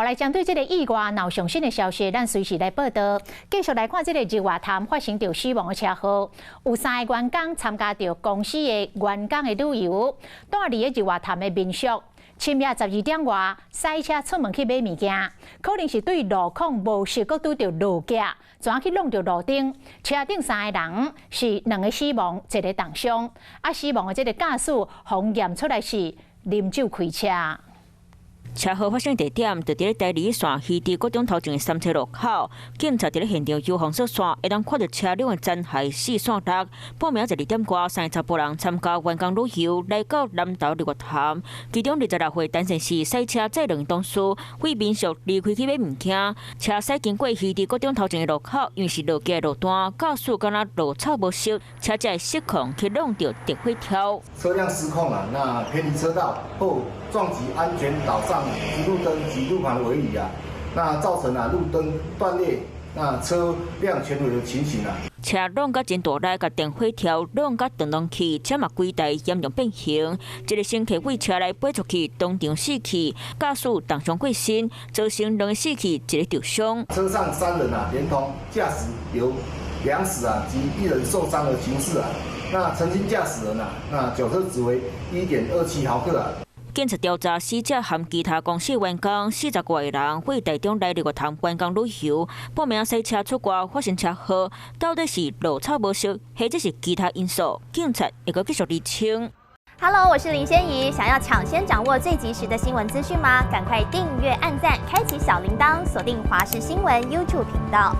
來針對這个意外，若有上新的消息，咱隨時來報道。繼續來看這个日月潭發生著死亡的車禍，有三个員工參加著公司的員工的旅遊，蹛佇咧日月潭的民宿。深夜12點外，駛車出門去買物件，可能是對路況無熟，閣拄著路夾，怎去挵著路燈？車頂三个人是兩个死亡，一个重傷。啊，死亡的這个駕駛予驗出來是啉酒開車。車禍發生地點就佇咧台二線魚池國中頭前的三叉路口，警察佇咧現場遊封鎖線，會當看著車輛的殘骸四散落。半暝12點外，三个查埔人參加員工旅遊來到南投日月潭，其中26歲陳先生駛車載兩个同事為民宿離開去買物件，車駛經過魚池國中頭前的路口，因為是落街路段，駕駛敢若路草無熟，車才會失控去挵著電火柱。車輛失控啊，那偏離車道後撞擊安全島上路燈及路旁的圍籬啊，那造成啊路燈斷裂，那車輛全毀的情形啊。車挵甲真大力，共電火柱挵甲斷落去，車嘛規台嚴重變形。一个乘客對車內飛出去，當場死去，駕駛重傷過身，造成兩个死去，一个受傷。車上三人啊，連同駕駛有兩死啊及一人受傷的情勢啊。那陳姓駕駛人啊，那酒測值為1.27毫克啊。警察調查死者和其他公司員工40外个人，對台中來日月潭觀光旅遊，半暝駛車出外發生車禍，到底是路草無熟，或者是其他因素？警察會閣繼續釐清。 Hello，我是林仙怡，想要搶先掌握最及時的新聞資訊嗎？趕快訂閱、按讚、開啟小鈴鐺，鎖定華視新聞 YouTube 頻道。